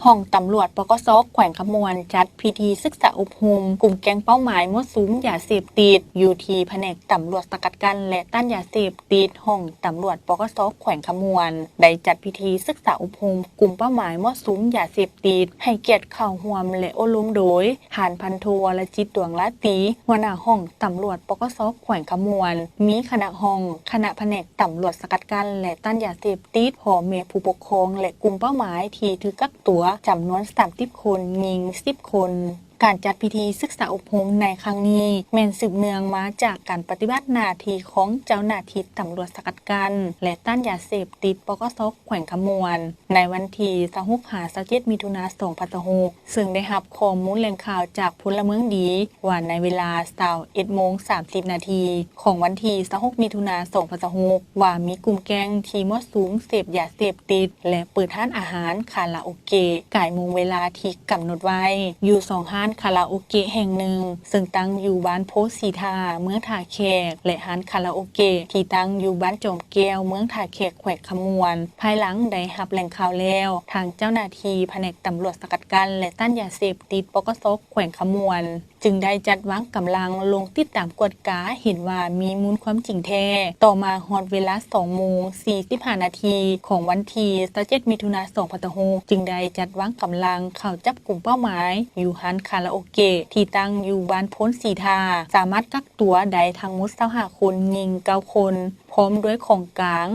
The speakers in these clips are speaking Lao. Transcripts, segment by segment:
ຫ້ອງຕຳຫຼວດ ປກສ ແຂວງຄຳມ່ວນ ຈັດພິທີສຶກສາອົບຮົມກຸ່ມແກ້ງເປົ້າໝາຍມົ້ວສຸມຢາເສບຕິດ ຢູ່ທີ່ພະແນກຕຳຫຼວດສະກັດກັ້ນ ແລະ ຕ້ານຢາເສບຕິດ ຫ້ອງຕຳຫຼວດ ປກສ ແຂວງຄຳມ່ວນ ໄດ້ຈັດພິທີສຶກສາອົບຮົມກຸ່ມເປົ້າໝາຍມົ້ວສຸມຢາເສບຕິດ ໃຫ້ກຽດເຂົ້າຮ່ວມ ແລະ ໂອ້ລົມໂດຍ ທ່ານພັນໂທ ວໍລະຈິດ ດວງລາຕີ ຫົວໜ້າຫ້ອງຕຳຫຼວດ ປກສ ແຂວງຄຳມ່ວນ, ມີຄະນະຫ້ອງ, ຄະນະພະແນກຕຳຫຼວດສະກັດກັ້ນ ແລະ ຕ້ານຢາເສບຕິດ, ພໍ່ແມ່ຜູ້ປົກຄອງ ແລະ ກຸ່ມເປົ້າໝາຍທີ່ຖືກກັກຕົວ ຈຳນວນສາມສິບຄົນ, ຍິງສິບຄົນ. ການຈັດພິທີສຶກສາອົບຮົມໃນຄັ້ງນີ້ ແມ່ນສືບເນື່ອງມາຈາກການປະຕິບັດໜ້າທີ່ຂອງເຈົ້າໜ້າທີ່ຕຳຫຼວດສະກັດກັ້ນ ແລະ ຕ້ານຢາເສບຕິດ ປກສ ແຂວງຄຳມ່ວນ ໃນວັນທີຊາວຫົກຫາຊາວເຈັດ ມິຖຸນາ ສອງພັນຊາວຫົກ ເຊິ່ງໄດ້ຮັບຂໍ້ມູນແຫຼ່ງຂ່າວຈາກພົນລະເມືອງດີ ວ່າໃນເວລາຊາວເອັດໂມງສາມສິບນາທີ ຂອງວັນທີຊາວຫົກ ມິຖຸນາ ສອງພັນຊາວຫົກ ວ່າມີກຸ່ມແກ້ງທີ່ມົ້ວສຸມເສບຢາເສບຕິດ ແລະ ເປີດຮ້ານອາຫານຄາຣາໂອເກະ ກາຍໂມງເວລາທີ່ກຳນົດໄວ້ ຢູ່ສອງຮ້ານຄາຣາໂອເກະແຫ່ງໜຶ່ງ ເຊິ່ງຕັ້ງຢູ່ບ້ານໂພສີທາ ເມືອງທ່າແຂກ ແລະ ຮ້ານຄາຣາໂອເກະທີ່ຕັ້ງຢູ່ບ້ານຈອມແກ້ວ ເມືອງທ່າແຂກ ແຂວງຄຳມ່ວນ. ພາຍຫຼັງໄດ້ຮັບແຫຼ່ງຂ່າວແລ້ວ, ທາງເຈົ້າໜ້າທີ່ພະແນກຕຳຫຼວດສະກັດກັ້ນ ແລະ ຕ້ານຢາເສບຕິດ ປກສ ແຂວງຄຳມ່ວນ ຈຶ່ງໄດ້ຈັດວາງກຳລັງລົງຕິດຕາມກວດກາ ເຫັນວ່າມີມູນຄວາມຈິງແທ້. ຕໍ່ມາຮອດເວລາສອງໂມງສີ່ສິບຫ້ານາທີ ຂອງວັນທີຊາວເຈັດ ມິຖຸນາ ສອງພັນຊາວຫົກ ຈຶ່ງໄດ້ຈັດວາງກຳລັງເຂົ້າຈັບກຸ່ມເປົ້າໝາຍ ຢູ່ຮ້ານຄາຣາໂອເກະທີ່ຕັ້ງຢູ່ບ້ານໂພນສີທາ ສາມາດກັກຕົວໄດ້ທັງໝົດຊາວຫ້າຄົນ, ຍິງເກົ້າຄົນ ພ້ອມດ້ວຍຂອງກາງ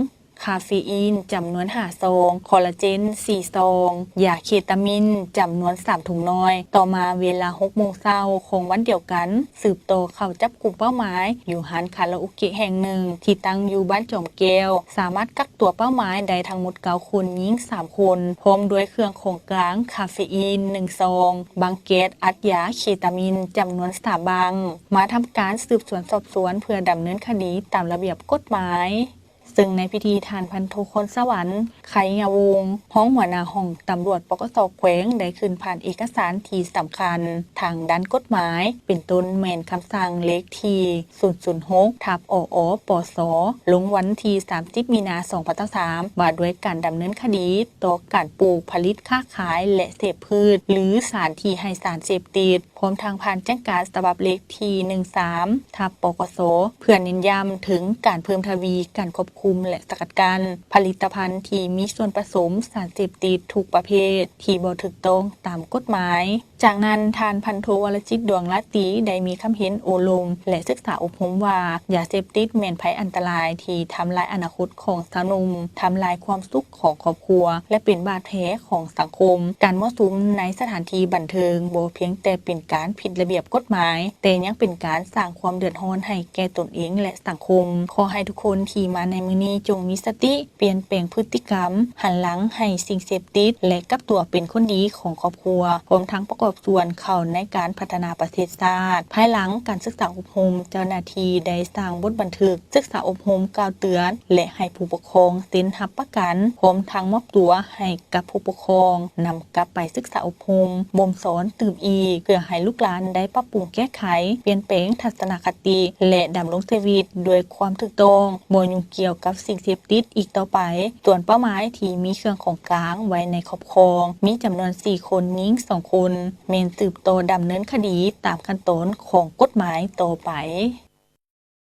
ຄາເຟອີນ ຈຳນວນຫ້າຊອງ, ຄໍລາເຈນສີ່ຊອງ, ຢາເຄຕາມິນ ຈຳນວນສາມຖົງນ້ອຍ. ຕໍ່ມາເວລາຫົກໂມງເຊົ້າຂອງວັນດຽວກັນ, ສືບຕໍ່ເຂົ້າຈັບກຸ່ມເປົ້າໝາຍຢູ່ຮ້ານຄາຣາໂອເກະແຫ່ງໜຶ່ງທີ່ຕັ້ງຢູ່ບ້ານຈອມແກ້ວ, ສາມາດກັກຕົວເປົ້າໝາຍໄດ້ທັງໝົດເກົ້າຄົນ, ຍິງສາມຄົນ, ພ້ອມດ້ວຍເຄື່ອງຂອງກາງ ຄາເຟອີນໜຶ່ງຊອງ, ບັງແກັດອັດຢາເຄຕາມິນ ຈຳນວນສາມບັງ ມາທຳການສືບສວນສອບສວນເພື່ອດຳເນີນຄະດີຕາມລະບຽບກົດໝາຍ. ເຊິ່ງໃນພິທີ ທ່ານພັນໂທ ຄອນສະຫວັນ ໄຄຍະວົງ ຮອງຫົວໜ້າຫ້ອງຕຳຫຼວດ ປກສ ແຂວງ ໄດ້ຂຶ້ນຜ່ານເອກະສານທີ່ສຳຄັນທາງດ້ານກົດໝາຍ ເປັນຕົ້ນແມ່ນຄຳສັ່ງເລກທີສູນສູນຫົກ ທັບ ອອ ປສ ລົງວັນທີສາມສິບ ມີນາ ສອງພັນຊາວສາມ ວ່າດ້ວຍການດຳເນີນຄະດີຕໍ່ການປູກ, ຜະລິດ, ຄ້າຂາຍ ແລະ ເສບພືດ ຫຼື ສານທີ່ໃຫ້ສານເສບຕິດ. ພ້ອມທັງຜ່ານແຈ້ງການສະບັບເລກທີໜຶ່ງສາມ ທັບ ປກສ ເພື່ອເນັ້ນຢ້ຳເຖິງການເພີ່ມທະວີການຄວບຄຸມ ແລະ ສະກັດກັ້ນຜະລິດຕະພັນທີ່ມີສ່ວນປະສົມສານເສບຕິດທຸກປະເພດທີ່ບໍ່ຖືກຕ້ອງຕາມກົດໝາຍ. ຈາກນັ້ນ, ທ່ານພັນໂທ ວໍລະຈິດ ດວງລາຕີ ໄດ້ມີຄຳເຫັນໂອ້ລົມ ແລະ ສຶກສາອົບຮົມວ່າ ຢາເສບຕິດແມ່ນໄພອັນຕະລາຍທີ່ທຳລາຍອະນາຄົດຂອງຊາວໜຸ່ມ, ທຳລາຍຄວາມສຸກ ຂອງຄອບຄົວ ແລະ ເປັນບາດແຜຂອງສັງຄົມ. ການມົ້ວສຸມໃນສະຖານທີ່ບັນເທີງບໍ່ພຽງແຕ່ເປັນການຜິດລະບຽບກົດໝາຍ, ແຕ່ຍັງເປັນການສ້າງຄວາມເດືອດຮ້ອນໃຫ້ແກ່ຕົນເອງ ແລະ ສັງຄົມ. ຂໍໃຫ້ທຸກຄົນທີ່ມາໃນມື້ນີ້ຈົ່ງມີສະຕິ, ປ່ຽນແປງພຶດຕິກຳ, ຫັນຫຼັງໃຫ້ສິ່ງເສບຕິດ ແລະ ກັບຕົວເປັນຄົນດີຂອງຄອບຄົວ, ພ້ອມທັງປະກອບສ່ວນເຂົ້າໃນການພັດທະນາປະເທດຊາດ. ພາຍຫຼັງການສຶກສາອົບຮົມ, ເຈົ້າໜ້າທີ່ໄດ້ສ້າງບົດບັນທຶກ ສຶກສາອົບຮົມ, ກ່າວເຕືອນ ແລະ ໃຫ້ຜູ້ປົກຄອງເຊັນຮັບປະກັນ, ພ້ອມທັງມອບຕົວໃຫ້ກັບຜູ້ປົກຄອງນຳກັບໄປສຶກສາອົບຮົມ, ບົ່ມສອນຕື່ມອີກ, ເພື່ອໃຫ້ລູກຫຼານໄດ້ປັບປຸງແກ້ໄຂ, ປ່ຽນແປງທັດສະນະຄະຕິ ແລະ ດຳລົງຊີວິດດ້ວຍຄວາມຖືກຕ້ອງ, ບໍ່ຫຍຸ້ງກ່ຽວກັບສິ່ງເສບຕິດອີກຕໍ່ໄປ. ສ່ວນເປົ້າໝາຍທີ່ມີເຄື່ອງຂອງກາງໄວ້ໃນຄອບຄອງ ມີຈຳນວນສີ່ຄົນ, ຍິງສອງຄົນ, ແມ່ນສືບຕໍ່ດຳເນີນຄະດີຕາມຂັ້ນຕອນຂອງກົດໝາຍຕໍ່ໄປ.